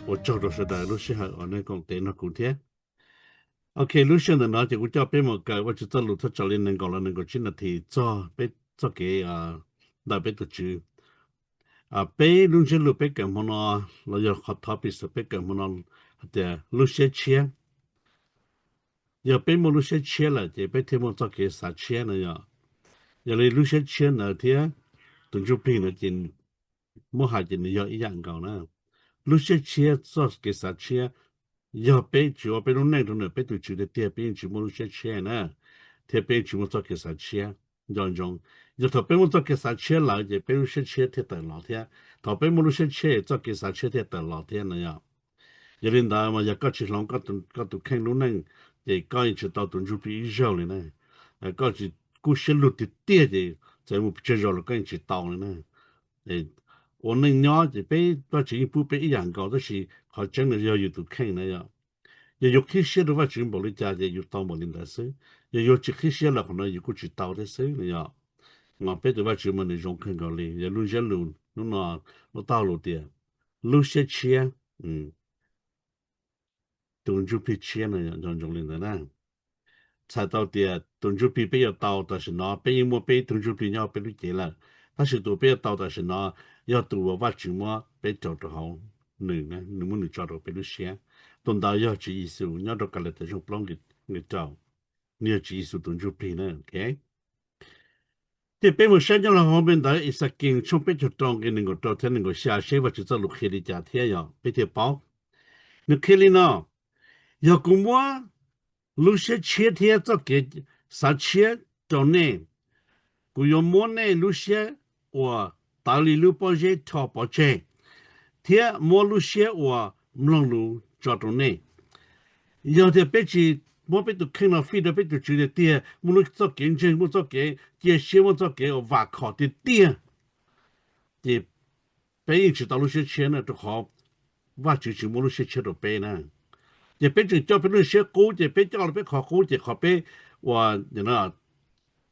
Ua tsaug rau sawv daws lub sij hawm uas nej koom tes nrog kuv thiab. Ok, lub sij hawm ntawm no ces kuv coj peb mus kawm Vajtswv txoj lus thaj tsam li nees nkaum los nees nkaum tsib nas this txog peb txoj kev ntawm peb tus Tswv. Peb lub ntsiab lus peb kawm hmo no los yog qhov topic peb kawm hmo no hais tias lub siab tshiab. Yog peb muaj lub siab tshiab lawm ces peb thiaj muaj txoj kev xav tshiab no yom. Yog li lub siab tshiab ntawd thiab tus ntsuj plig ntawd ces muab hais ces nws yog ib yam nkaus na. Lub siab tshiab txoj kev xav tshiab, yog peb tsis ua peb lub neej rau ntawm peb tus Tswv tiag tiag peb yeej tsis muaj lub siab tshiab na, thiab peb yeej tsis muaj txoj kev xav tshiab. Nco ntsoov, yog thaum peb muaj txoj kev xav tshiab lawm ces peb lub siab tshiab thiaj tawm los thiab. Thaum peb muaj lub siab tshiab txoj kev xav tshiab thiaj tawm los thiab no yom. Yog li ntawd mas yog koj tsis hloov koj tus kheej lub neej ces koj yeej tsis tau tus ntsuj plig ib zaug li na. Koj tsis kub siab lug tiag tiag ces txawm mus pes tsawg zaus los koj yeej tsis tau li na. Ua neej nyob ces peb Vajtswv yeej pub peb ib yam nkaus tab sis qhov tseeb no yog yus tus kheej na yom. Yog yus qhib siab rau Vajtswv npaum li cas ces yus tau npaum li ntawd xwb. Yog yus tsis qhib siab los qhov no yus kuj tsis tau thiab xwb no yom. Mas peb tus Vajtswv mas nws zoo kawg nkaus li. Yog lub ntsiab lus hnub no, lub taub hau lus tias lub siab tshiab, tus ntsuj plig tshiab no nco ntsoov li ntawd na. Txhais tau tias tus ntsuj plig peb yuav tau tam sim no peb yeej muaj peb tus ntsuj plig nyob peb lub cev lawm, tab sis tus peb yuav tau tam sim no yog tus uas Vajtswv muab peb rau rau hauv nws, nws muab nws tso rau peb lub siab. Tus ntawd yog Tswv Yexus nyob rau Kalatias tshooj plaub nqe rau, nws yog Tswv Yexus tus ntsuj plig na. Ces peb mus saib nyob hauv npe ntawv Exakees tshooj peb caug rau nqe nees nkaum rau thiab nees nkaum xya seb Vajtswv txoj lus qhia li cas thiab yog peb thiaj paub. Nws qhia li no: Yog kuv muab lub siab tshiab thiab txoj kev xav tshiab rau nej, kuv yuav muab nej lub siab uas tawv li lub pob zeb rho pov tseg, thiab muab lub siab uas mloog lus tso rau nej. Yog tias peb tsis muab peb tus kheej no fij rau peb tus Tswv tiag tiag, muaj lub txoj kev ntseeg, muaj txoj kev cia siab, muaj txoj kev uas vam khom tiag tiag, ces peb yeej tsis tau lub siab tshiab na, rau qhov Vajtswv tsis muaj lub siab tshiab rau peb na. Ces peb tseem coj peb lub siab qub, ces peb coj los peb qhov qub, ces qhov peb uas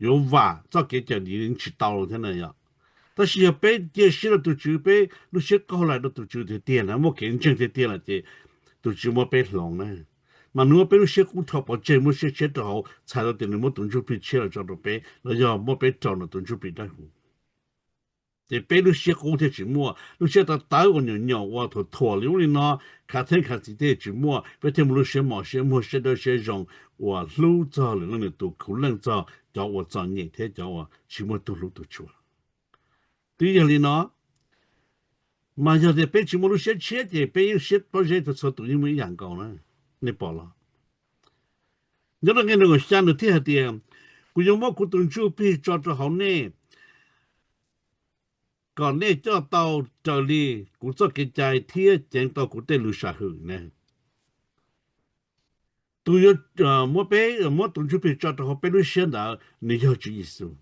yuav vam txoj kev cawm dim tsis tau thiab na yom. Tab sis yog peb cia siab rau tus Tswv, peb lub siab qaug lais rau tus Tswv tiag tiag na, muaj kev ntseeg tiag tiag lawm ces tus Tswv muab peb hloov na. Mas nws muab peb lub siab qub rho pov tseg, muab siab tshiab rau hauv, txhais tau tias nws muab tus ntsuj plig tshiab los tso rau peb, los yog muab peb rau ntawm tus ntsuj plig dawb huv. Ces peb lub siab qub thiaj tsis muaj, lub siab tawv tawv uas nyuam nyaum uas thuam thuam li ub li no, khav theeb khav txiv thiaj tsis muaj, peb thiaj muaj lub siab mos siab muag siab dawb siab zoo uas hlub txog lwm leej lwm tus, khuv leej txog cov uas txom nyem thiab cov uas tsis muaj tug hlub tus tshua. Twb yog li no, mas yog tias peb tsis muaj lub siab tshiab ces peb yeej siab pob zeb, txhua tus yeej muaj ib yam nkaus na. Nej pom los? Nyob rau nqe nees nkaum xya nws thiaj hais tias, kuv yuav muab kuv tus ntsuj plig tso rau hauv nej kom nej coj tau raws li kuv txoj kev cai thiab ceev tau kuv tej lus sam hwm na. Tus yuav muab peb, muab tus ntsuj plig tso rau hauv peb lub siab ntawd nws yog Tswv Yexus.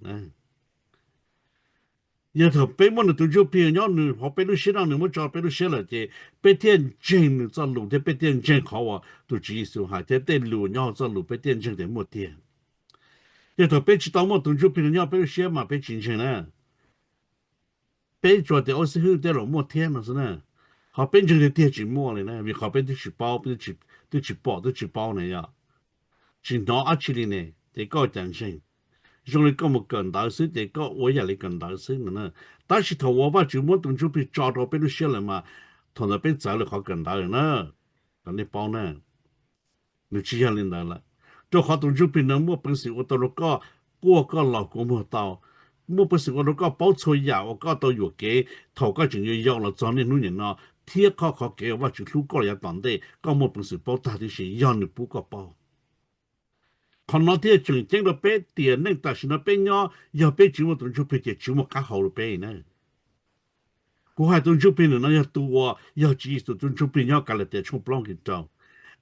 Yog thaum peb muaj nws tus ntsuj plig nyob nws hauv peb lub siab no, nws muab tso peb lub siab lawm ces peb thiaj ntseeg nws txoj lus thiab peb thiaj ntseeg qhov uas tus Tswv Yexus hais thiab tej lus nyob hauv txoj lus peb thiaj ntseeg tias muaj tiag. Yog thaum peb tsis tau muaj tus ntsuj plig no nyob peb lub siab mas peb tsis ntseeg na. Peb tsuas tias ua xib hwb tej los muaj thiab no xwb na, ho peb ntseeg tiag tiag tsis muaj li na, vim qhov peb twb tsis paub, twb tsis pom, twb tsis paub na yom. Tsis hnov dab tsi li ne, ces koj cas ntseeg? Zoo li koj mus kawm ntawv xwb ces koj ua yam li kawm ntawv xwb no na. Tab sis thaum uas Vajtswv muab tus ntsuj plig tso rau peb lub siab lawm mas thaum ntawd peb txawv lawm qhov kawm ntawv lawm na. Kom nej paub na, nws tsis yog li ntawd lawm. Rau qhov tus ntsuj plig no muaj peev xwm ua tau rau koj quaj koj laus kua muag tau, muaj peev xwm ua rau koj paub txhua yam uas koj tau yuam kev thaum koj tseem yau yau los txog niaj hnub niam no, thiab qhov, qhov kev uas Vajtswv hlub koj los yav tom ntej koj muaj peev xwm paub tag tib si yog nws pub koj paub. Qhov no thiaj tseem ceeb rau peb tias neej tam sim no peb nyob yog peb tsis muaj tus ntsuj plig ces tsis muaj qab hau rau peb na. Kuv hais tus ntsuj plig ntawm no yog tus uas yog Tswv Yexus tus ntsuj plig nyob Kalatias tshooj plaub nqe rau.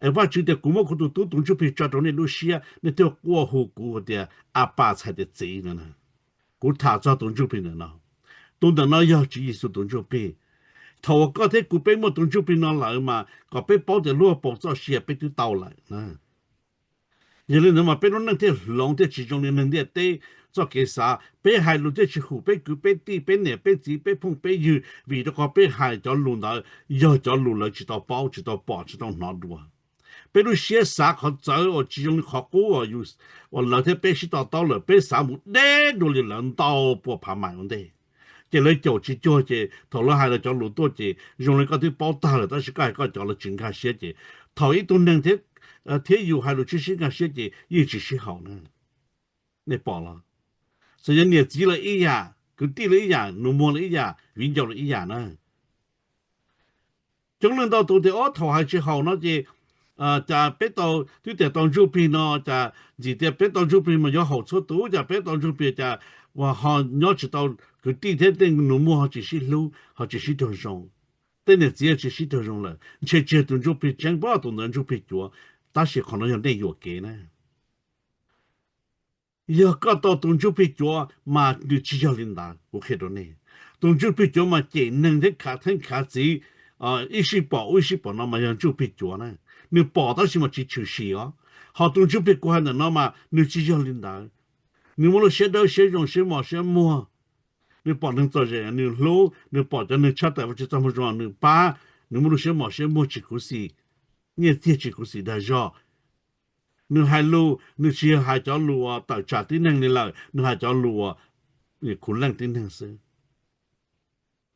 Es Vajtswv tias kuv muab kuv tus tub tus ntsuj plig tso rau nej lub siab, nej thiaj quaj hu kuv tias Apas, txhais tias Txiv no. Kuv tham txog tus ntsuj plig ntawm no. Tus ntawm no yog Tswv Yexus tus ntsuj plig. Thaum uas koj thiab kuv peb muaj tus ntsuj plig no lawm mas kom peb paub tias lub hauv paus txoj sia peb twb tau lawm na. Yog li ntawd mas peb lub neej thiaj hloov thiaj tsis zoo li neeg ntiaj teb txoj kev xav. Peb hais lus thiaj tsis hum peb kwv peb tij, peb niam peb txiv, peb phooj peb ywg, vim rau qhov peb hais cov lus ntawd yog cov lus lawv tsis tau paub, tsis tau pom, tsis tau hnov dua. Peb lub siab xav qhov txawv uas tsis zoo li qhov qub uas lawv thiab peb sib to taub lawm, peb xav mus deb dua li lawv ntau pua phav mais ua ntej. Ces lawv caum tsis cuag, ces thaum lawv hais lawv cov lus tuaj ces zoo li koj twb paub tag lawm, tab sis koj hais koj cov lawv tsis nkag siab. Ces thaum ib tug neeg thiab yus hais lus tsis sib nkag siab ces yeej tsis sib haum na. Nej pom los? Txawm yog niam txiv los ib yam, kwv tij los ib yam, nus muag los ib yam, viv ncaus los ib yam na. Coob leej ntau tus tias, ob, thaum hais tsis haum no ces cas peb tau, twb tias tau ntsuj plig no, cas ntxim tias peb tau ntsuj plig mas yuav haum txhua tus, cas peb tau ntsuj plig cas ho nyob tsis tau, kwv tij thiab tej nus muag ho tsis sib hlub, ho tsis sib raug zoo, tej niam txiv ho tsis sib raug zoo lawm, ntshe tsis yog tus ntsuj plig tseeb, pab tus ntawd ntsuj plig cuav. Tab sis qhov no yog nej yuam kev na. Yog koj tau tus ntsuj plig cuav mas nws tsis yog li ntawd, kuv qhia rau nej. Tus ntsuj plig cuav mas cem neeg thiab khav theeb khav txiv, ib sij pom ub ib sij pom no mas yog ntsuj plig cuav na. Nws pom tab sis mas tsis tshwm sim os. Ho tus ntsuj plig kuv hais ntawm no mas nws tsis yog li ntawd. Nws muaj lub siab dawb siab zoo, siab mos siab muag. Nws pom neeg txom nyem nws hlub, nws pom cov neeg tshaj tawm Vajtswv txoj moo zoo nws pab, nws muaj lub siab mos siab muag tsis khuv xim nyiaj txiag, tsis khuv xim dag zog. Nws hais lus, nws tsis yog hais cov lus uas tawm tsam tib neeg li lawm, nws hais cov lus uas khuv leej tib neeg xwb.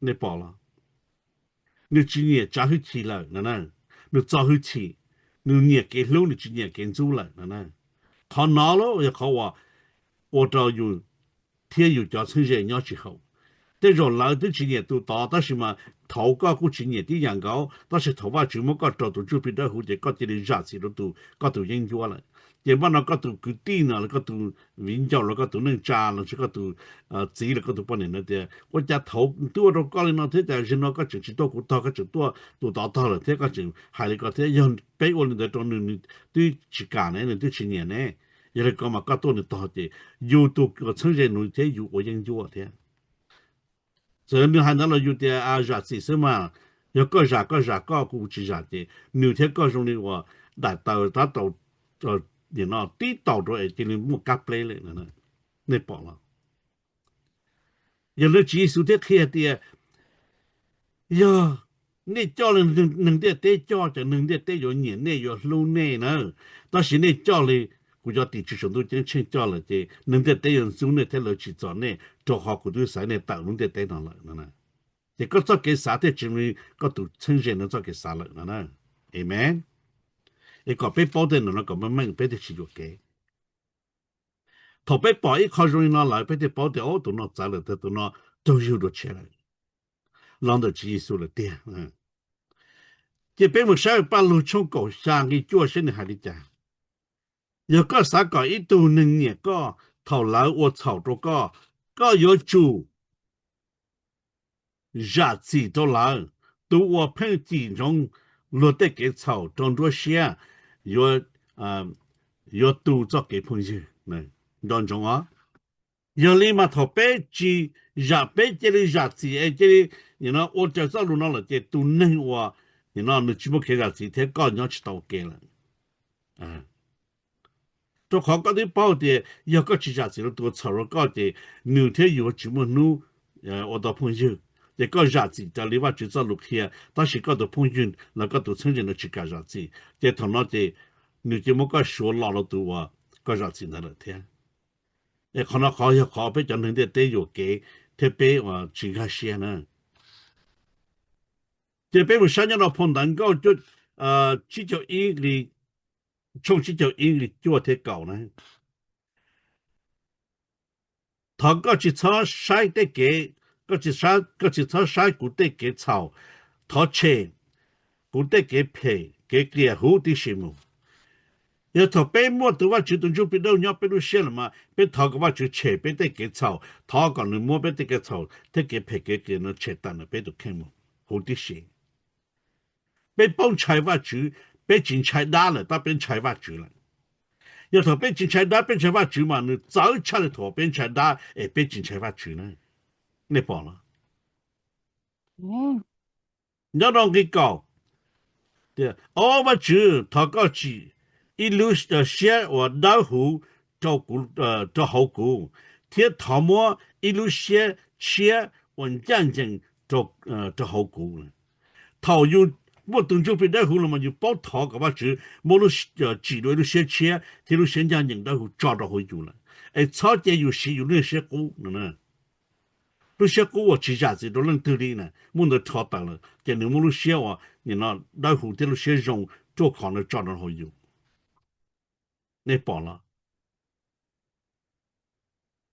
Nej pom los? Nws tsis nyiam tsav hwj chim lawm no na, nws txo hwj chim, nws nyiam kev hlub, nws tsis nyiam kev ntxub lawm no na. Qhov no los yog qhov uas ua rau yus thiab yus cov txheeb ze nyob tsis haum. Tej zaum lawv twb tsis nyiam tus tod, tab sis mas thaum koj kuj tsis nyiam tib yam nkaus, tab sis thaum Vajtswv muab koj rau tus ntsuj plig dawb huv ces koj cia li zam txim rau tus, koj tus yeeb ncuab lawm. Ces npaj no koj tus kwv tij no los koj tus viv ncaus los koj tus neej tsa los sis koj tus txiv los koj tus poj niam no tias, ua cas thaum twb ua rau koj li no thiab cas zaum no koj tseem tsis tuaj kuv tog, koj tseem tuaj tus tod tog lawm thiab koj tseem hais li ko thiab. Yog peb ua li ntawd rau nws, nws twb tsis kam ne, nws twb tsis nyiam ne. Yog li ko mas koj tuaj nws tog ces yus tus txheeb ze nws thiab yus ua yeeb ncuab thiab. Txawm nws hais ntawd los yus tias zam txim xwb mas, yog koj zam koj zam koj, kuv tsis zam ces nws thiab koj zoo li uas daim taws tab tau nim no tib taus rau es cia li muaj kab pleb lawm. Nej pom los? Yog li Tswv Yexus thiaj qhia tias, yog nej coj li neeg ntiaj teb coj, ces neeg ntiaj teb yuav nyiam nej, yuav hlub nej na. Tab sis nej coj li kuv cov tim tswv saum ntuj ceeb tsheej coj lawm ces neeg ntiaj teb yuav ntxub nej thiab lawv tsim txom nej, rau qhov kuv twb xaiv nej tawm lub ntiaj teb no lawm no. Ces koj txoj kev xav thiaj tsis zoo li koj tus txheeb ze no txoj kev xav lawm no na. Amen. Es kom peb paub tej no no kom meej meej peb thiaj tsis yuam kev. Thaum peb pom ib qho zoo li no lawm peb thiaj paub tias, o, tus no txawv lawm, tus no raug yug dua tshiab lawm, los ntawm Tswv Yexus lawm tiag. Ces peb mus saib Paj Lug tshooj kaum xya nqe cuaj saib nws hais li cas. Yog koj xav kom ib tug neeg nyiam koj, thaum lawv ua txhaum rau koj, koj yuav tsum zam txim rau lawv. Tus uas pheej cim ntsoov luag tej kev txhaum rau nruab siab yuav, yuav tu txoj kev phooj ywg. Nco ntsoov os. Yog li mas thaum peb tsis zam, peb cia li zam txim es cia li ua raws txoj lus no lawm ces tus neeg uas nim no nws tsis muaj kev zam txim thiab koj nyob tsis tau ua ke lawm. Rau qhov koj twb paub tias yog koj tsis zam txim rau tus ua txhaum rau koj ces nws thiab yus tsis muaj hnub ua tau phooj ywg. Ces koj zam txim raws li Vajtswv txoj lus qhia, tab sis koj tus phooj ywg los koj tus txheeb ze no tsis kam zam txim, ces thaum no ces nws cia muab koj suav los rau tus uas koj zam txim ntawd lawm thiab. Es qhov no qhov yog qhov peb cov neeg ntiaj teb yuam kev thiab peb uas tsis nkag siab na. Ces peb mus saib nyob rau phau Ntawv Nkauj tsib caug ib nqe, tshooj tsib caug ib nqe cuaj thiab kaum na. Thov koj tsis txhob saib tej kev, koj tsis, koj tsis txhob saib kuv tej kev txhaum, thov tshem kuv tej kev phem kev qias huv tib si mus. Yog thaum peb muaj tus Vajtswv tus Ntsuj Plig Dawb nyob peb lub siab lawm mas peb thov kom Vajtswv tshem peb tej kev txhaum, thov kom nws muab peb tej kev txhaum thiab kev phem kev qias no tshem tawm ntawm peb tus kheej mus huv tib si. Peb paub ntshai Vajtswv, peb tsis ntshai dab lawm tab peb ntshai Vajtswv lawm. Yog thaum peb tsis ntshai dab peb ntshai Vajtswv mas nws txawv tshaj li thaum peb ntshai dab es peb tsis ntshai Vajtswv na. Nej pom los? Nyob rau nqe kaum, tias, O Vajtswv, thov koj tsis ib lub siab uas dawb huv rau hauv kuv, thiab thov muab ib lub siab tshiab uas ncaj ncees rau hauv kuv. Thaum yus muaj tus ntsuj plig dawb huv los mas yus paub thov kom Vajtswv muab lub, tsim dua ib lub siab tshiab thiab lub siab ncaj ncees dawb huv tso rau hauv yus lawm, es txhob cia yus siv yus lub siab qub no. Lub siab qub uas tsis zam txim rau leej twg li na, muaj ntawd rho tawm lawm ces nws muab lub siab uas nim no dawb huv thiab lub siab zoo ruaj khov no tso rau hauv yus. Nej pom los?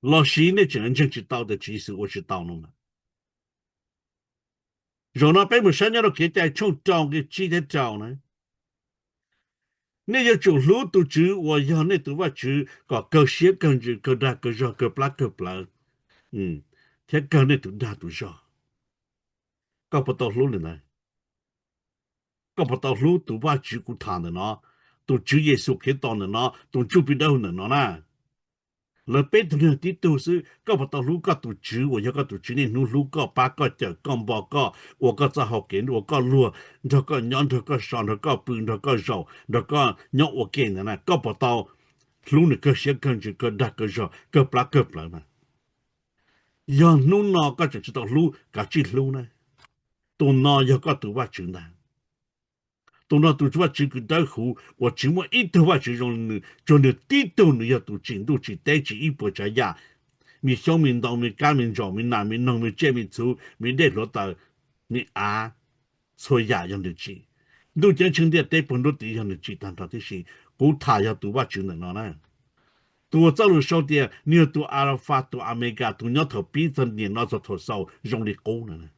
Los sis nej tseem ntseeg tsis tau tias Tswv Yexus ua tsis tau no mas? Zaum no peb mus saib nyob rau Kev Cai tshooj rau nqe tsib thiab rau na. Nej yuav tsum hlub tus Tswv uas yog nej tus Vajtswv kom kawg siab kawg ntsws kawg dag kawg zog kawg plab kawg plawv, thiab kawg nej tus dag tus zog. Koj puas tau hlub li ntawd? Koj puas tau hlub tus Vajtswv kuv tham ntawm no, tus Tswv Yexus Khetos ntawm no, tus ntsuj plig dawb huv ntawm no na? Lawv peb tug niag tib tug xwb, koj puas tau hlub koj tus Tswv uas yog koj tus Tswv niaj hnub hlub koj, pab koj, cawm koj, npo koj, ua koj txoj hau kev, ua koj luag, nrog koj nyob, nrog koj so, nrog koj pw, nrog koj zaum, nrog koj nyob ua ke ntawd na? Koj puas tau hlub nws kawg siab kawg ntsws kawg dag kawg zog kawg plab kawg plawv mas? Yog hnub no koj tseem tsis tau hlub, kav tsij hlub na. Tus no yog koj tus Vajtswv ntag. Tus no tus Vajtswv kws dawb huv uas tsis muaj ib tug vaj tswv zoo li nws, tsuas nws tib tug, nws yog tus tsim ntuj tsim teb tsim ib puas tsav yam, me xyoob me ntoo me kab me ntsaum me nas me noog me tsiaj me txhu me dej hluav taws me av, txhua yam yog nws tsim. Ntuj ceeb tsheej ntiaj teb puag nruab tid yog nws tsim tag nrho tib si. Kuv tham yog tus Vajtswv ntawm no na. Tus uas txoj lus sau tias nws yog tus Alafas tus Amelikas, tus nyob thaum pib txog niam no txog thaum xaus zoo li qub na.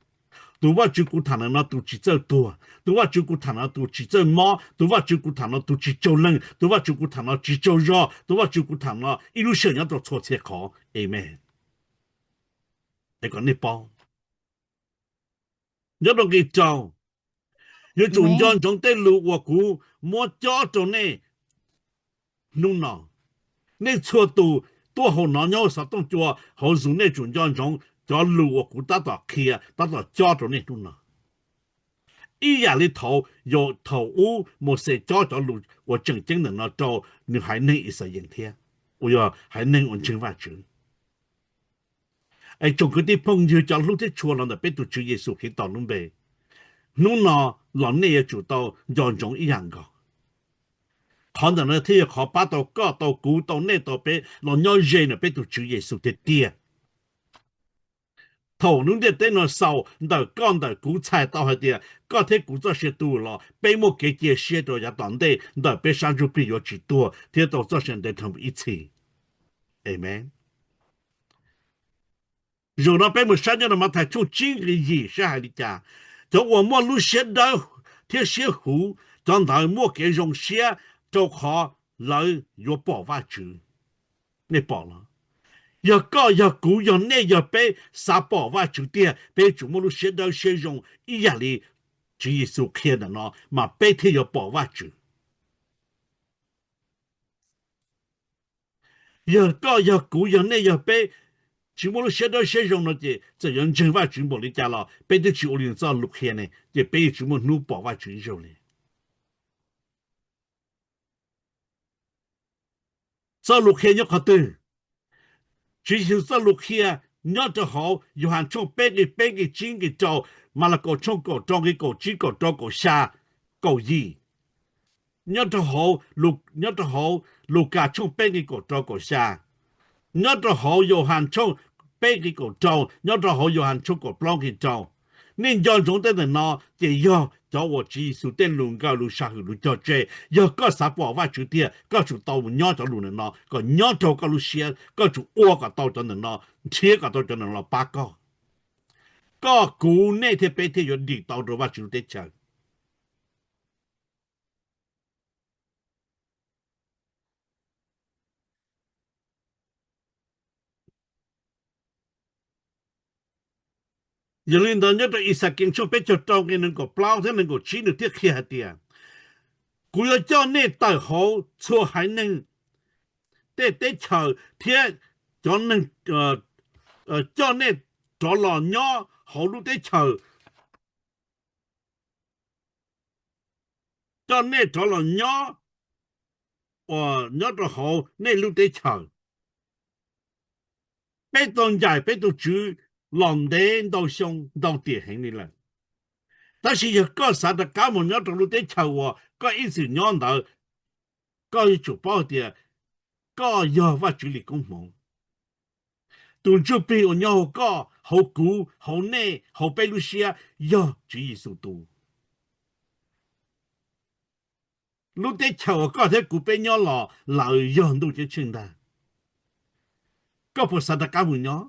Tus Vajtswv kuv tham ntawm no tus tsis txawj tuag, tus Vajtswv kuv tham no tus tsis txawj mob, tus Vajtswv kuv tham no tus tsis tsaug leeg, tus Vajtswv kuv tham no tsis tsaug zog, tus Vajtswv kuv tham no ib lub sij hawm nyob rau txhua txhia qhov. Amees. Es kom nej paub, nyob rau nqe rau, yuav tsum nco ntsoov tej lus uas kuv muab cob rau nej hnub no. Nej txhua tus tuaj hauv no nyob hauv xov tooj cua hauv Zoom, nej tsum nco ntsoov cov lus uas kuv tab tom qhia, tab tom cob rau nej hnub no. Ib yam li thaum, thaum ub Mauxes cob cov lus uas tseem ceeb ntawm no rau nws haiv neeg Ixayees thiab, uas yog haiv neeg uas ntseeg Vajtswv. Es tsoom kwv tij phooj ywg cov hlub thiab tshua los ntawm peb tus Tswv Yexus Khetos lub npe, hnub no los nej yuav tsum tau nco ntsoov ib yam nkaus. Qhov ntawm no thiaj yog qhov pab tau koj, tau kuv, tau nej, tau peb los nyob ze ntawm peb tus Tswv Yexus tiag tiag. Thaum lub ntiaj teb no xaus, ntawm koj ntawm kuv txhais tau hais tias koj thiab kuv txoj sia tu los peb muaj kev cia siab rau yav tom ntej ntawm peb sab ntsuj plig yuav tsis tuag thiab tau txoj sia ntev dhawv mus ib txhis. Amees. Zaum no peb mus saib nyob rau Mathais tshooj tsib nqe yim saib hais li cas. Cov uas muaj lub siab dawb thiab siab huv, cov ntawd muaj kev zoo siab rau qhov lawv yuav pom Vajtswv. Nej pom los? Yog koj, yog kuv, yog nej, yog peb xav pom Vajtswv tiag, peb yuav tsum muaj lub siab dawb siab zoo ib yam li Tswv Yexus qhia ntawm no mas peb thiaj yuav pom Vajtswv. Yog koj, yog kuv, yog nej, yog peb tsis muaj lub siab dawb siab zoo no ces txawm yuav ntseeg Vajtswv npaum li cas los peb twb tsis ua li nws txoj lus qhia ne, ces peb yuav tsis muaj hnub pom Vajtswv ib zaug li. Txoj lus qhia nyob qhov twg? Tswv Yexus txoj lus qhia nyob rau hauv Yauhas tshooj peb nqe peb nqe tsib nqe rau, Malakaus tshooj kaum rau nqe kaum tsib kaum rau kaum xya kaum yim, nyob rau hauv, nyob rau hauv Lukas tshooj peb nqe kaum rau kaum xya, nyob rau hauv Yauhas tshooj peb nqe kaum rau, nyob rau hauv Yauhas tshooj kaum plaub nqe rau. Nej nco ntsoov tej ntawm no ces yog cov uas Tswv Yexus tej lus nkawm, lus sam hwm, lus cog tseg. Yog koj xav pom Vajtswv tiag, koj tsum tau mus nyob cov lus ntawm no kom nyob rau koj lub siab, koj tsum ua kom tau cov ntawm no, nrhiav kom tau cov ntawm no los pab koj. Koj, kuv, nej thiab peb thiaj yuav dim tau rau Vajtswv lub teb chaws. Yog li ntawd nyob rau Ixayees tshooj peb caug rau nqe nees nkaum plaub thiab nees nkaum tsib nws thiaj qhia hais tias, kuv yuav coj nej tawm hauv txhua haiv neeg tej teb chaws thiab cov neeg, coj nej rov los nyob hauv lub teb chaws, coj nej rov los nyob uas nyob rau hauv nej lub teb chaws. Peb tau ncaim peb tus Tswv los ntev ntau xyoo ntau tiam heev li lawm. Tab sis yog koj xav rov qab mus nyob rau lub teb chaws uas koj ib txwm nyob ntawd, koj yuav tsum paub hais tias koj yog Vajtswv li koob hmoov. Tus ntsuj plig uas nyob hauv koj, hauv kuv, hauv nej, hauv peb lub siab yog Tswv Yexus tus. Lub teb chaws uas koj thiab kuv peb nyob los lawm yog ntuj ceeb tsheej ntag. Koj puas xav rov qab mus nyob?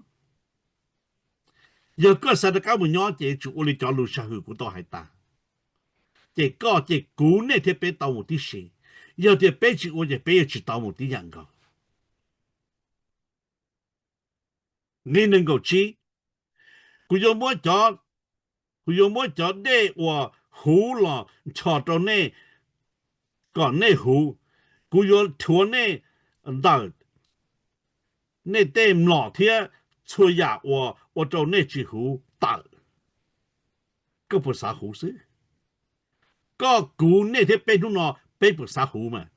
Yog koj xav rov qab mus nyob ces tsum ua li cov lus sam hwm kuv tau hais tas. Ces koj ces kuv nej thiab peb tau mus tib si. Yog tias peb tsis ua ces peb yuav tsis tau mus tib yam nkaus. Nqe nees nkaum tsib, kuv yuav muab cov, kuv yuav muab cov dej uas huv los nchos rau nej kom nej huv. Kuv yuav rhuav nej ntawm nej tej mlom thiab txhua yam uas ua rau nej tsis huv tawm. Koj puas xav huv xwb? Koj, kuv, nej thiab peb hnub no peb puas xav huv mas?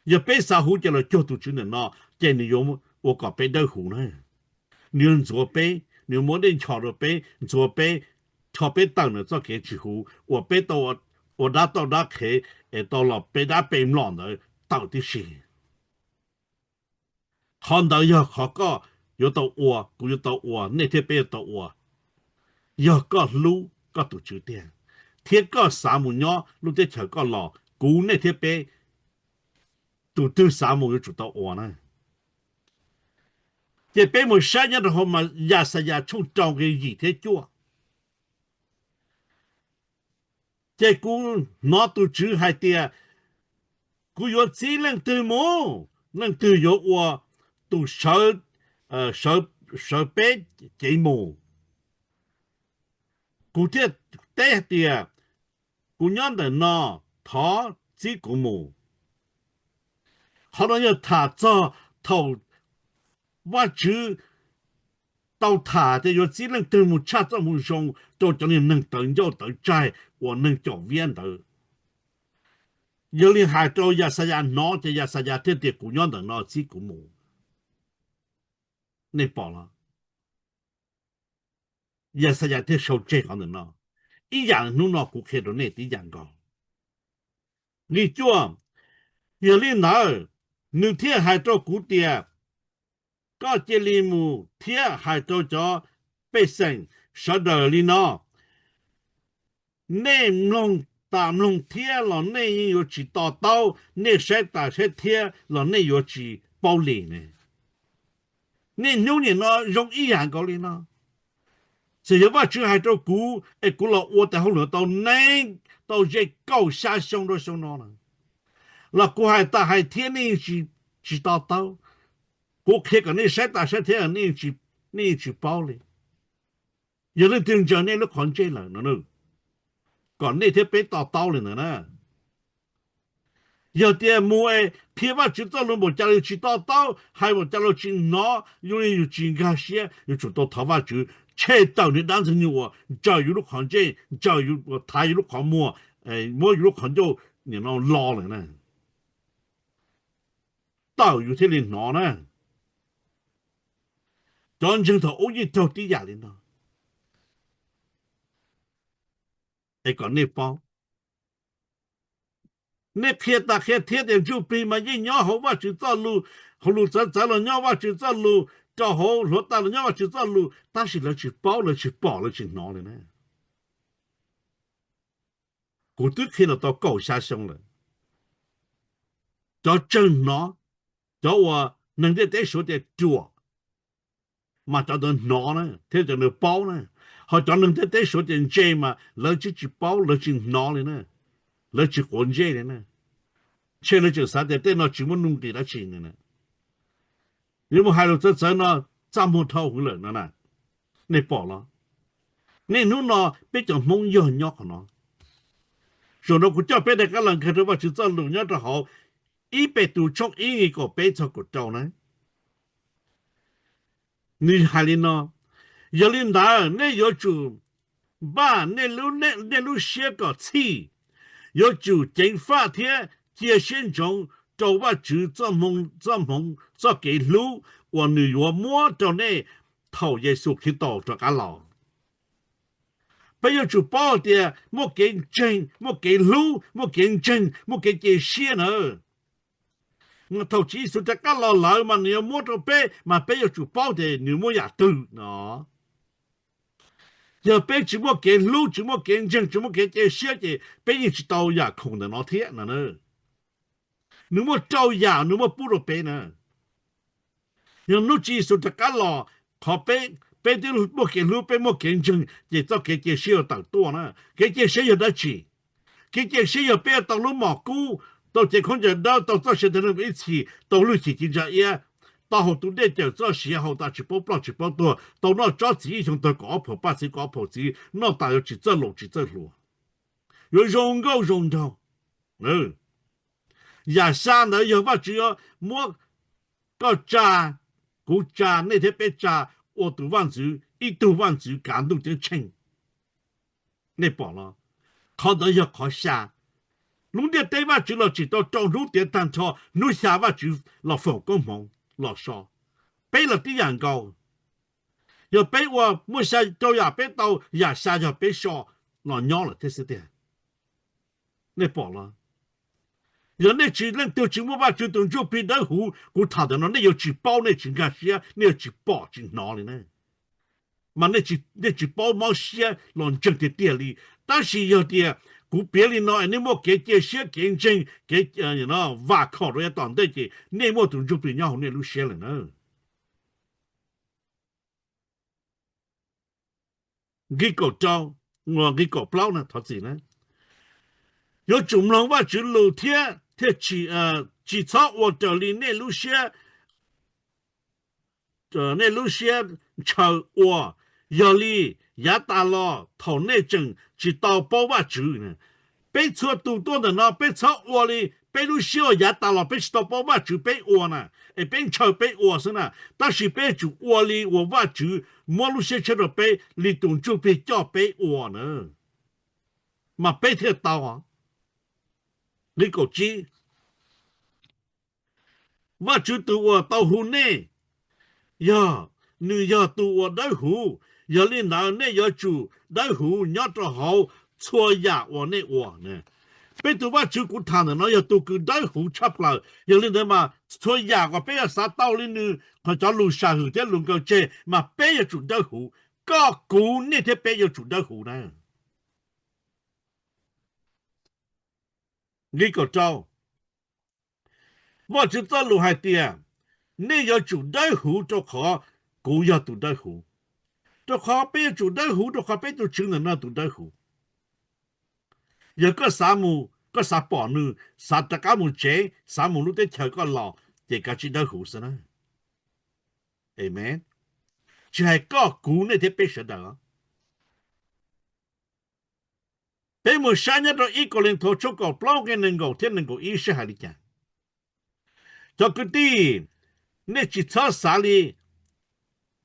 Yog peb xav huv ces los cuag tus Tswv ntawm no, ces nws yuav ua kom peb dawb huv na. Nws yuav ntxuav peb, nws yuav muab dej nchos rau peb, ntxuav peb, rho peb tawm ntawm txoj kev tsis huv uas peb tau ua dab tauj dab qhev es tau los peb dab peb mlom ntawd tawm tib si. Qhov ntawd yog qhov koj yuav tau ua, kuv yuav tau ua, nej thiab peb yuav tau ua, yog koj hlub koj tus Tswv tiag, thiab koj xav mus nyob lub teb chaws koj los, kuv, nej thiab peb, tus twg xav mus yuav tsum tau ua na. Ces peb mus saib nyob rau hauv Yaxayas tshooj rau nqe yim thiab cuaj. Ces kuv hnov tus Tswv hais tias, kuv yuav txib leej twg mus? Leej twg yuav ua tus sawv, sawv peb cev mus? Kuv thiaj teb hais tias, kuv nyob ntawm no, thov txib kuv mus. Qhov no yog tham txog thaum Vajtswv tau tham tias yuav txib leej twg mus tshaj txoj moo zoo rau cov niag neeg tawv ncauj tawv tsaig uas neeg caum viab ntawd. Yog li hais rau Yaxayas hnov ces Yaxayas thiaj tias, kuv nyob ntawm no, txib kuv mus. Nej pom los? Yaxayas thiaj sau tseg qhov ntawm no. Ib yam hnub no kuv qhia rau nej tib yam nkaus. Nqe cuaj, yog li ntawd, nws thiaj hais rau kuv tias, koj cia li mus thiab hais rau cov pej xeem sawv daws li no, nej mloog tas mloog thiab los nej yeej yuav tsis to taub, nej saib tas saib thiab los nej yuav tsis paub li ne. Niaj hnub nim no zoo ib yam nkaus li no. Txawm yog Vajtswv hais rau kuv es kuv los ua tes hauj lwm tau nees, tau ze kaum xya xyoo rau xyoo no na, los kuv hais tas hais thiab nej yeej tsis to taub. Kuv qhia kom nej saib tas saib thiab, nej yeej tsis paub li. Yog leej twg ntsaws nej lub qhov ntsej lawm no, kom nej thiab peb to taub li ntawd na. Yog tias mus es qhia Vajtswv txoj lus npaum cas los yus tsis to taub, hais npaum cas los tsis hnov, zoo li yus tsis nkag siab, yuav tsum tau thov Vajtswv tshem tawm niag dab ntxwg nyoog uas ntsaws yus lub qhov ntsej, ntsaws yus, thav yus lub qhov muag, muab yus lub qhov ncauj nim no lo lawm na, tawm yus thiaj li hnov na. Cov ntseeg thaum ub yeej raug tib yam li no. Es kom nej paub, nej qhia tas qhia thiab tias ntsuj plig mas yeej nyob hauv Vajtswv txoj lus, hauv lus txawv txawv los nyob Vajtswv txoj lus, rau hauv hluav taws los nyob Vajtswv txoj lus, tab sis lawv tsis paub, lawv tsis pom, lawv tsis hnov li na. Kuv twb qhia los tau kaum xya xyoo lawm. Cov tsawg hnov, cov uas neeg ntiaj teb suav tias ruam, mas cov ntawd hnov na thiab cov ntawd paub na. Ho cov neeg ntiaj teb suav tias ntse mas lawv tsis, tsis paub, lawv tsis hnov li na, lawv tsis quav ntsej li na. Ntshe lawv tseem xav tias tej no tsis muaj nuj nqis dab tsi na. Yuav mus hais lus txawv txawv no, txaj muag dhau hwv lawm no na. Nej pom los? Niaj hnub no peb cov Hmoob yog nyob qhov no. Zaum no kuv coj peb rov qab los nkag rau Vajtswv txoj lus nyob rau hauv ib Petus tshooj ib nqe kaum peb txog kaum rau na. Nws hais li no: Yog li ntawd nej yuav tsum npaj nej lub siab kom txhij, yuav tsum ceev faj thiab cia siab ntsoov rau Vajtswv txoj hmoov, txoj kev hlub uas nws yuav muab rau nej thaum Yexus Khetos rov qab los. Peb yuav tsum paub tias muaj kev ntseeg, muaj kev hlub, muaj kev ntseeg, muaj kev cia siab na. Thaum Tswv Yexus rov qab los lawm mas nws yuav muab rau peb, mas peb yuav tsum paub tias nws muaj yam twg no. Yog peb tsis muaj kev hlub, tsis muaj kev ntseeg, tsis muaj kev cia siab ces peb yeej tsis tau yam khoom ntawm no thiab no. Nws muaj rau yam nws muaj pub rau peb na. Yog hnub Tswv Yexus rov qab los, qhov peb, peb twb muaj kev hlub, peb muaj kev ntseeg ces txoj kev cia siab yuav tawm tuaj na. Kev cia siab yog dab tsi? Kev cia siab yog peb tau lub mom kub, tau cev khaub ncaws dawb, tau txoj sia tag nrho ib txhis, tau lub hwj chim ci ntsa iab, tau haus tus dej cawm txoj sia haus tas tsis paub ploj tsis paub tuag, tau noj tsob txiv ib xyoo tag kaum ob phaum paj txiv kaum ob phaum txiv, noj tas yuav tsis txawj laus tsis txawj hluas, yuav zoo nkauj zoo nraug. Yam xya ntawd yog Vajtswv yuav muab koj tsa, kuv tsa, nej thiab peb tsa ua tus vaj ntxwv, ib tug vaj ntxwv kav ntuj ceeb tsheej. Nej pom los? Qhov ntawd yog qhov xya. Lub ntiaj teb Vajtswv los tsim tau rau hnub tiav tag nrho, hnub xya Vajtswv los foom koob hmoov los so. Peb los tib yam nkaus. Yog peb ua muaj xya rau yam peb tau, yam xya yog peb so los nyob lawm thiab xwb tiag. Nej pom los? Yog nej tsis, leej twg tsis muaj Vajtswv tus Ntsuj Plig dawb huv, kuv tham ntawm no nej yuav tsis paub, nej tsis nkag siab, nej yuav tsis pom tsis hnov li na. Mas nej tsis paub mob siab los ntseeg tiag tiag li. Tab sis yog tias kuv piav li no es nej muaj kev cia siab, kev ntseeg, kev vam khom rau yav tom ntej ces nej muaj tus Ntsuj Plig nyob hauv nej lub siab lawm na. Nqi kaum rau, nqi kaum plaub na, thov txim na. Yuav tsum mloog Vajtswv lus thiab, thiaj tsis, tsis txhob ua raws li nej lub siab, nej lub siab ntshaw ua. Yog li, yav tas los thaum nej tseem tsis tau paub Vajtswv, peb txhua tus tuaj ntawm no peb txhob ua li peb lub siab uas yav tas los peb tsis tau paub Vajtswv peb ua na, es peb ntshaw peb ua xwb na. Tab sis peb yuav tsum ua li uas Vajtswv muab lub siab tshiab rau peb li tus Ntsuj Plig coj peb ua na, mas peb thiaj tau. Nqi kaum tsib, Vajtswv tus uas tau hu nej, yog, nws yog tus uas dawb huv. Yog li ntawd nej yuav tsum dawb huv nyob rau hauv txhua yam uas nej ua. Peb tus Vajtswv kuv tham ntawm no yog tus kws dawb huv tshaj plaws. Yog li ntawd mas txhua yam uas peb yuav xav tau li nws qhov cov lus sam hwm thiab lus nkaug tseg mas peb yuav tsum dawb huv. Koj, kuv, nej thiab peb yuav tsum dawb huv na. Nqi kaum rau, Vajtswv txoj lus hais tias, nej yuav tsum dawb huv rau qhov kuv yog tus dawb huv. Rau qhov peb yuav tsum dawb huv rau qhov peb tus Tswv ntawm no tus dawb huv. Yog koj xav mus, koj xav pom nws, xav rov qab mus tsev, xav mus lub teb chaws koj los, ces kav tsij dawb huv xwb na. Amen. Tsis hais koj, kuv, nej thiab peb sawv daws. Peb mus saib nyob rau ib Kauleethaus tshooj kaum plaub nqe nees nkaum thiab nees nkaum ib seb hais li cas. Cov kwv tij, nej tsis txhob xav li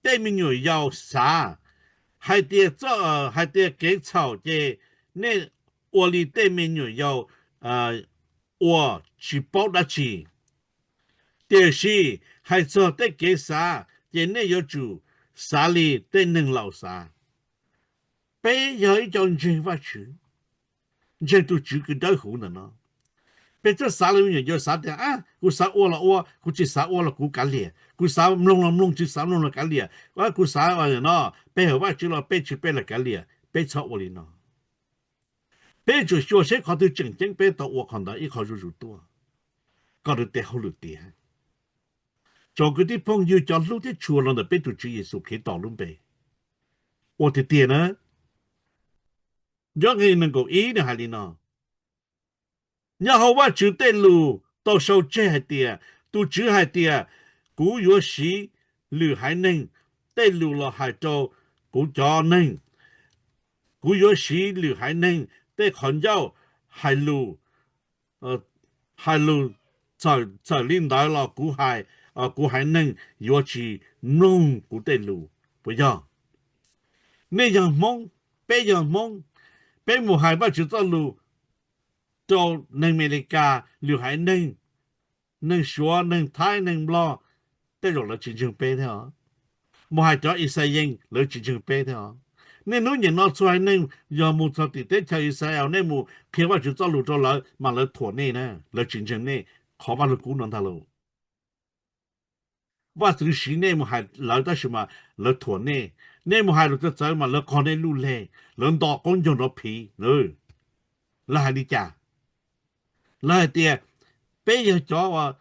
tej me nyuam yaus xav, hais tias, hais tias kev txhaum ces nej ua li tej me nyuam yaus ua tsis paub dab tsi. Tiam sis hais txog tej kev xav ces nej yuav tsum xav li tej neeg laus xav. Peb yog ib co ntseeg Vajtswv, ntseeg tus Tswv kws dawb huv ntawm no. Peb txhob xav li me nyuam yaus xav tias, kuv xav ua los ua, kuv tsis xav ua los kuv kav liam, kuv xav mloog los mloog, tsis xav mloog los kav liam, kuv xav no, pe hawm Vajtswv los pe tsis pe los kav liam. Peb txhob ua li no. Peb tsum xyuas seb qhov twg tseem ceeb peb tau ua qhov ntawd ib qho zuj zus tuaj, kom nws tes hauj lwm tiav. Tsoom kwv tij phooj ywg cov hlub thiab tshua los ntawm peb tus Tswv Yexus Khetos lub npe, ua tiag tiag na. Nyob nqe nees nkaum ib nws hais li no, nyob hauv Vajtswv tej lus tau sau tseg hais tias, tus Tswv hais tias, kuv yuav siv lwm haiv neeg tej lus los hais rau kuv cov neeg. Kuv yuav siv lwm haiv neeg tej qhov ncauj hais lus, hais lus txawm li ntawd los kuv hais, kuv haiv neeg yuav tsis mloog kuv tej lus. Puas yog? Nej yog Hmoob, peb yog Hmoob, peb mus hais Vajtswv txoj lus rau neeg Amelikas lwm haiv neeg, neeg Suav, neeg Thaib, neeg Nplog, tej zaum lawv tsis ntseeg peb thiab os. Mus hais cov Ixayees lawv tsis ntseeg peb thiab os. Niaj hnub nim no txhua haiv neeg yog mus txog tim teb chaws Ixayees, nej mus qhia Vajtswv txoj lus rau lawv mas lawv thuam nej na, lawv tsis ntseeg nej qhov Vaj Lug Kub no ntag lauj. Vajtswv siv nej mus hais lawv tab sis mas lawv thuam nej. Nej mus hais lus txawv txawv mas lawv qog nej luj leg, lawv nto qaub ncaug nrov phiv. Lawv hais li cas? Lawv hais tias, peb yog cov uas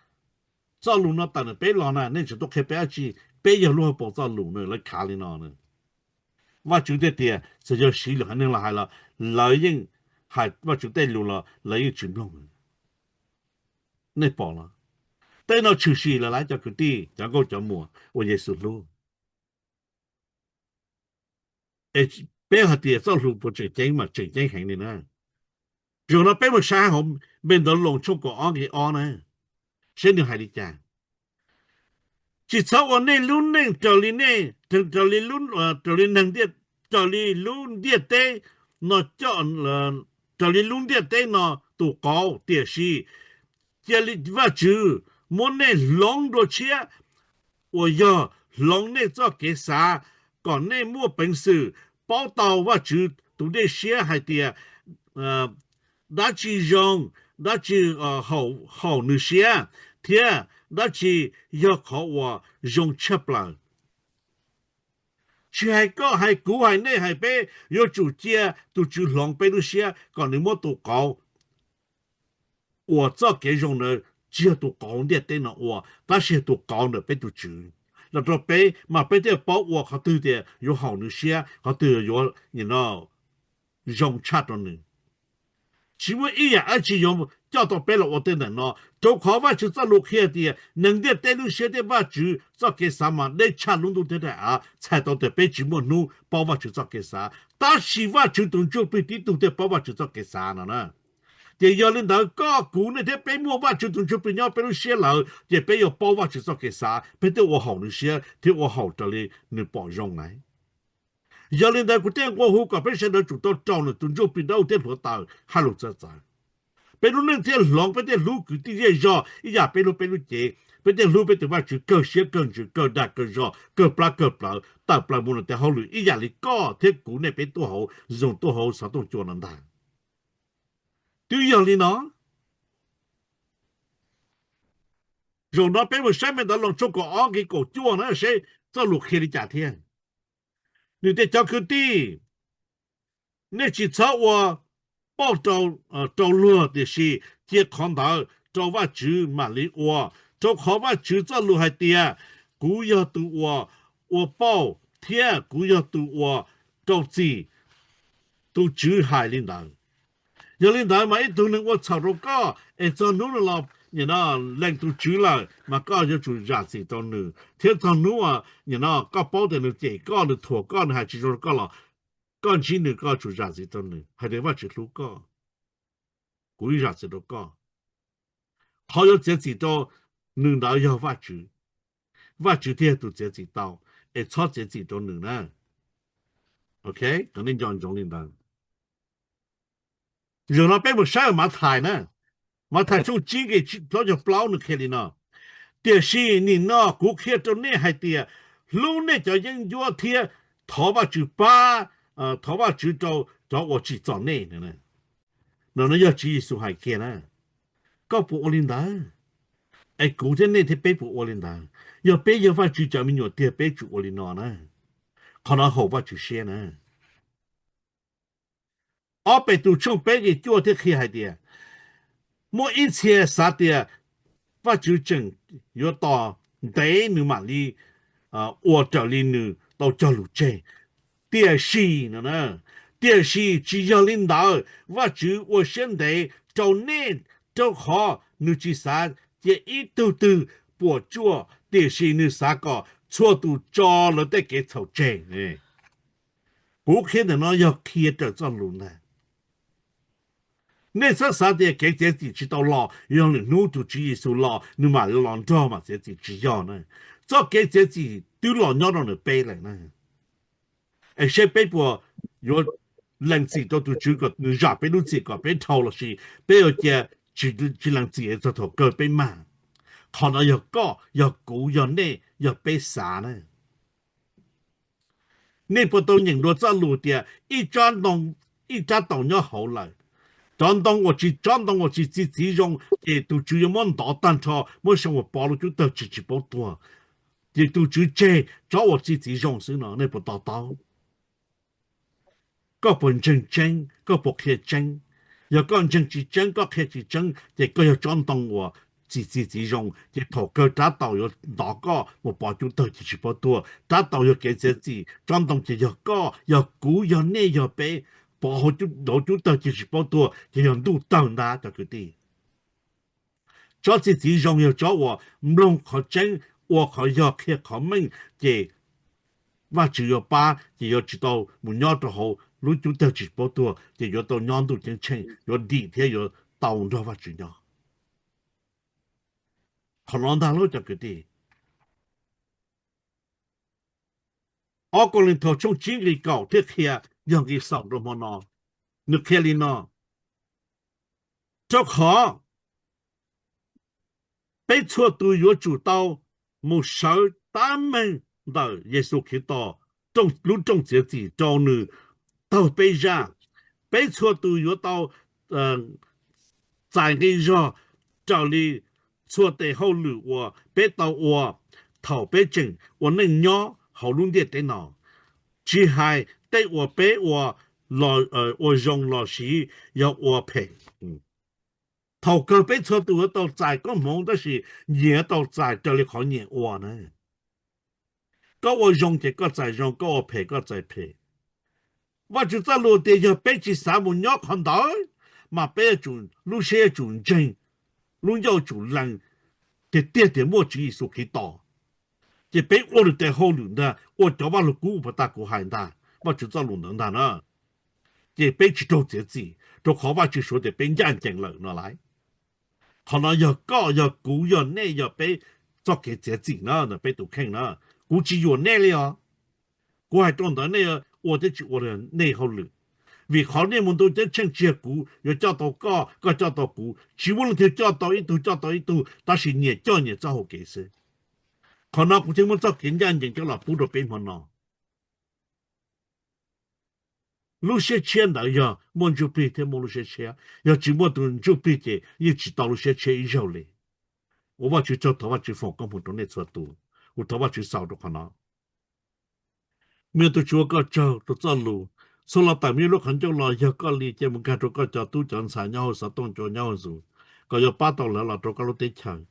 txoj lus no tawm ntawm peb los na, nej tseem tuaj qhia peb dab tsi? Peb yog lub hauv paus txoj lus na, lawv khav li no na. Vajtswv thiaj tias txawm yog siv lwm haiv neeg los hais los lawv yeej hais Vajtswv tej lus los lawv yeej tsis mloog. Nej pom los? Tej no tshwm sim lawm lauj cov kwv tij, cov nkauj cov muam uas Yexus hlub. Es peb hais tias txoj lus puas tseem ceeb? Mas tseem ceeb heev li na. Zaum no peb mus saib hauv Npe Ntawv Loos tshooj kaum ob nqe ob na, seb nws hais li cas. Tsis txhob ua nej lub neej raws li nej, raws li lub, raws li neeg, raws li lub ntiaj teb no coj, raws li lub ntiaj teb no tus qauv, tiam sis cia li Vajtswv muab nej hloov dua tshiab, uas yog hloov nej txoj kev xav, kom nej muaj peev xwm paub tau Vajtswv tus dej siab hais tias dab tsi zoo, dab tsi haum nws siab, thiab dab tsi yog qhov uas zoo tshaj plaws. Tsis hais koj hais kuv hais nej hais peb, yuav tsum cia tus Tswv hloov peb lub siab kom nws muab tus qauv uas txoj kev zoo ntawd, tsis yog tus qauv ntiaj teb no ua, tab sis yog tus qauv ntawm peb tus Tswv los rau peb, mas peb thiaj paub ua qhov twg tias yuav haum nws siab, qhov twg yuav zoo tshaj rau nws. Tsis muaj ib yam dab tsi yuav coj tau peb los ua tej ntawm no, rau qhov Vajtswv txoj lus qhia tias neeg ntiaj teb lub siab thiab Vajtswv txoj kev xav mas deb tshaj lub ntuj thiab daim av, txhais tau tias peb tsis muaj hnub paub Vajtswv txoj kev xav, tab sis Vajtswv tus Ntsuj Plig tib tug thiaj paub Vajtswv txoj kev xav no na. Ces yog li ntawd koj kuv nej thiab peb muaj Vajtswv tus Ntsuj Plig nyob peb lub siab lawm, ces peb yuav paub Vajtswv txoj kev xav, peb thiaj ua haum nws siab thiab ua haum raws li nws pom zoo lawm. Yog li ntawd kuv thiaj nqua hu kom peb sawv daws tsum tau raus nws tus Ntsuj Plig dawb huv thiab hluav taws hais lus txawv txawv, peb lub neej thiaj hloov, peb thiaj hlub kwv tij zej zog ib yam peb hlub peb lub cev, peb thiaj hlub peb tus Vajtswv kawg siab kawg ntsws kawg dag kawg zog kawg plab kawg plawv tawm plaws mus rau tej hauj lwm ib yam li koj thiab kuv nej peb tuaj hauv Zoom tuaj hauv xov tooj cua no ntag. Twb yog li no, zaum no peb mus saib Npe Ntawv Loos tshooj kaum ob nqe kaum cuaj na seb txoj lus qhia li cas thiab. Nws tias cov kwv tij, nej tsis txhob ua pauj rau luag, tiam sis cia qhov ntawd rau Vajtswv mam li ua, rau qhov Vajtswv txoj lus hais tias kuv yog tus uas ua pauj thiab kuv yog tus uas rau txim. Tus Tswv hais li ntawd. Yog li ntawd mas ib tug neeg ua txhaum rau koj es txog hnub nws los lees tus Tswv lawm mas koj yuav tsum zam txim rau nws, thiab txog hnub nim no koj paub tias nws cem koj, nws thuam koj, nws hais tsis zoo rau koj los koj ntsib nws koj tsum zam txim rau nws hais tias Vajtswv hlub koj, kuv ib zam txim rau koj. Qhov yuav txiav txim rau nws ntawd yog Vajtswv, Vajtswv thiaj yog tus txiav txim tau, es txhob txiav txim rau nws na. Ok, kom nej nco ntsoov li ntawd. Zaum no peb mus saib Mathais na, Mathais tshooj tsib nqe plaub caug plaub nws qhia li no: Tiam sis nim no kuv qhia rau nej hais tias hlub nej cov yeeb ncuab thiab thov Vajtswv pab, thov Vajtswv rau cov uas tsim txom nej. No yog Tswv Yexus hais kiag na. Koj puas ua li ntawd? Es kuv thiab nej thiab peb puas ua li ntawd? Yog peb yog Vajtswv cov me nyuam tiag peb tsum ua li no na. Qhov no haum Vajtswv siab na. Ob Petus tshooj peb nqe cuaj thiaj qhia hais tias, muaj ib txhia xav tias Vajtswv tseem yuav tos ntev nws mam li ua raws li nws tau cog lus tseg. Tiam sis, tiam sis tsis yog li ntawd, Vajtswv ua siab ntev rau nej, rau qhov nws tsis xav cia ib tug twg puas tsuaj, tiam sis nws xav kom txhua tus tso lawv tej kev txhaum tseg. Kuv qhia ntawm no yog qhia raws txoj lus ntag. Nej txhob xav tias kev txiav txim tsis tau los, yog lwm hnub tus Tswv Yexus los nws mam los nrog mam txiav txim, tsis yog na. Txoj kev txiav txim twb los nyob rau ntawm peb lawm na. Es seb peb puas yuav lees txim rau tus Tswv kom nws zam peb lub txim kom peb dhau, lossis peb yuav cia tsis lees txim txog thaum kawg peb mag. Qhov no yog koj, yog kuv, yog nej, yog peb xav na. Nej puas tau nyeem dua txoj lus tias ib tsob ntoo, ib rab taus nyob hauv lawm, cov ntoo uas tsis, tsob ntoo uas tsis txi txiv zoo ces tus tswv yuav muab ntov tag nrho, muab xyoo uas pov lub cub tawg tsis, tsis paub tuag, ces tus tswv tseg tsob uas txi txiv zoo xwb no. Nej puas to taub? Koj puas ntseeg tseeb? Koj puas qhia tseeb? Yog koj ntseeg tsis tseeb, koj qhia tsis tseeb, ces koj yog tsob ntoo uas tsis txi txiv zoo, ces thaum kawg rab taus yuav ntov koj mus pov cub tawg ces tsis paub tuag. Rab taus yog kev txiav txim, tsob ntoo ces yog koj, yog kuv, yog nej, yog peb, pov hauv cub tawg ces tsis paub tuag, ces yog ntuj tawg ntag cov kwv tij. Tsob txi txiv zoo yog tsob uas mloog qhov tseeb, ua qhov yog, qhia qhov meej, ces Vajtswv yuav pab, ces yuav tsis tau mus nyob rau hauv lub cub tawg tsis paub tuag, ces yuav tau nyob ntuj ceeb tsheej, yuav dim thiab yuav tau nrog Vajtswv nyob. Qhov no ntag lauj cov kwv tij. Ob Kauleethaus tshooj tsib nqe kaum thiaj qhia, yog nqe xaus rau hmo no. Nws qhia li no: Rau qhov peb txhua tus yuav tsum tau mus sawv tab meeg ntawm Yexus Khetos lub rooj txiav txim rau nws taug peb zaj. Peb txhua tus yuav tau txais nqi zog raws li txhua tes hauj lwm uas peb tau ua thaum peb tseem ua neej nyob hauv lub ntiaj teb no, tsis hais tej uas peb ua, ua zoo los sis yog ua phem. Thaum kawg peb txhua tus yuav tau txais koob hmoov, tab sis nyias yuav tau txais raws li qhov nyias ua na. Koj ua zoo ces koj txais zoo, koj ua phem koj txais phem. Vajtswv txoj lus tias yog peb tsis xav mus nyob qhov ntawd, mas peb yuav tsum, lub siab yuav tsum ntseeg, lub ncauj yuav tsum lees tiag tiag tias muaj Tswv Yexus Khetos, ces peb ua nws tes hauj lwm ntag, ua cov vaj lug kub uas puag ta kuv hais ntag, Vajtswv txoj lus ntawd ntag na, ces peb tsis raug txiav txim, rau qhov Vajtswv suav tias peb ncaj ncees lawm no lauj. Qhov no yog koj, yog kuv, yog nej, yog peb txoj kev txiav txim na ntawm peb tus kheej na. Kuv tsis yuam nej li os. Kuv hais rau ntawd nej ua thiab tsis ua nej hauj lwm. Vim qhov nej mus ntuj ceeb tsheej tsis yog kuv yuav coj tau koj, koj coj tau kuv, tsis muaj leej twg coj tau ib tug coj tau ib tug, tab sis nyias coj nyias txoj hau kev xwb. Qhov no kuv thiaj muab txoj kev ncaj ncees coj los pub rau peb hmo no. Lub siab tshiab ntawd yog muaj ntsuj plig thiab muaj lub siab tshiab, yog tsis muaj tus ntsuj plig ces yeej tsis tau lub siab tshiab ib zaug li. Ua Vajtswv tsaug, thov Vajtswv foom koob hmoov rau nej txhua tus. Kuv thov Vajtswv xaus rau qhov no. Me tus Tswv ua koj tsaug rau txoj lus. Txhua lo tawm me lub qhov ncauj los yog koj li, cia mus nkag rau koj cov tub cov ntxhais nyob hauv xov tooj cua nyob hauv zus, kom yuav pab tau lawv los rau koj lub teb chaws.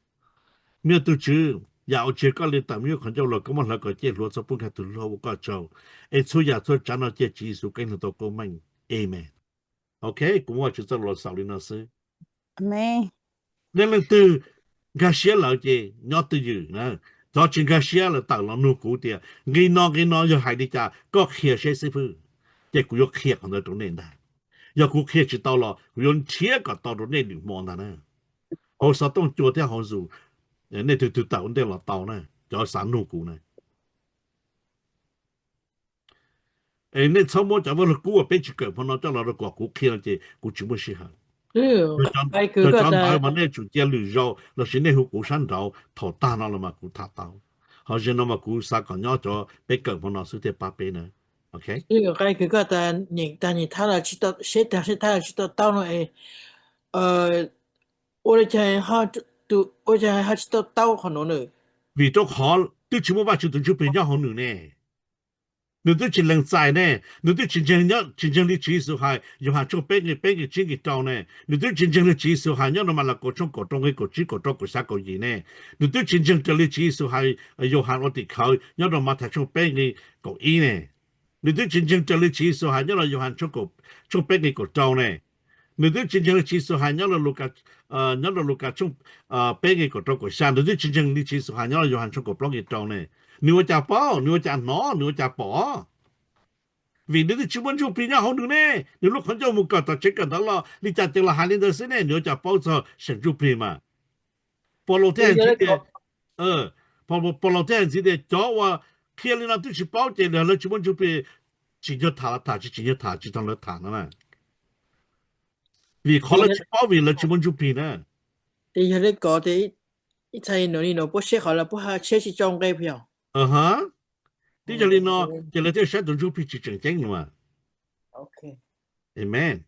Me tus Tswv, yam uas tsis yog koj li tawm me lub qhov ncauj los koj muab hlawv kom ciaj hluav txhob pub nkag tus hlub ua koj tsaug. Es txhua yam txhua tsav no cia Tswv Yexus Keeb lug tau koob meej. Amen. Ok, kuv muab Vajtswv txoj lus los xaus li no xwb. Leej leej twg nkag siab lawm ces nyob twj ywm na. Cov tsis nkag siab lawm tawm los nug kuv tias nqi no nqi no yog hais li cas, koj qhia seb xib fwb, ces kuv yuav qhia qhov ntawd rau nej ntag. Yog kuv qhia tsis tau los kuv yuav nrhiav kom tau rau nej lwm hmo ntag na. Hauv xov tooj cua thiab hauv zus, nej tus twg tawm ua ntej los tau na, cov xav nug kuv na. Es nej txhob muab cov vaj lug kub uas peb tsis kawm hmo no coj los rau kom kuv qhia no ces kuv tsis muaj sij hawm. Yog cov ntawd mas nej tsum cia lwm zaus lossis nej hu kuv sab nraud, thaum tag no los mas kuv tham tau. Ho zaum no mas kuv xav kom nyob cov peb kawm hmo no xwb thiaj pab peb na. Ok. Ua li cas ho tsis tau taub qhov no? Vim rau qhov twb tsis muaj Vajtswv tus Ntsuj Plig nyob hauv nws ne. Nws twb tsis lees txais ne, nws twb tsis ntseeg, tsis ntseeg li Tswv Yexus hais, Yauhas tshooj peb nqe peb nqe tsib nqe rau ne. Nws twb tsis ntseeg li Tswv Yexus hais nyob rau Malakaus tshooj kaum rau nqe kaum tsib kaum rau kaum xya kaum yim ne. Nws twb tsis ntseeg raws li Tswv Yexus hais, Yauhas ua tim khawv nyob rau Mathais tshooj peb nqe kaum ib ne. Nws twb tsis ntseeg raws li Tswv Yexus hais nyob rau Yauhas tshooj peb nqe kaum rau ne. Nws twb tsis ntseeg li Tswv Yexus hais nyob rau Lukas, nyob rau Lukas tshooj peb nqe kaum rau kaum xya. Nws twb tsis ntseeg li Tswv Yexus hais nyob rau Yauhas tshooj kaum plaub nqe rau ne. Nws ua cas paub, nws ua cas hnov, nws ua cas pom? Vim nws twb tsis muaj Ntsuj Plig nyob hauv nws ne. Nws lub qhov ncauj mus kawm tom tsev kawm ntawv los li cas ces los hais li ntawd xwb ne, nws ua cas paub txog seem Ntsuj Plig mas. Paulus thiaj hais ntxiv tias, Paulus thiaj hais ntxiv tias cov uas qhia li no twb tsis paub ces lawv tsis muaj Ntsuj Plig. Tsim nyog tham los tham, tsis tsim nyog tham tsis tau lawv tham no na. Vim qhov lawv tsis paub vim lawv tsis muaj Ntsuj Plig na. Ces yog li ko ces Ib txhia no li no puab saib qhov lawv puab saib tsis tso nqe puas yog? Twb yog li no, ces lawv thiaj saib tus ntsuj plig tsis tseem ceeb no mas. Amees.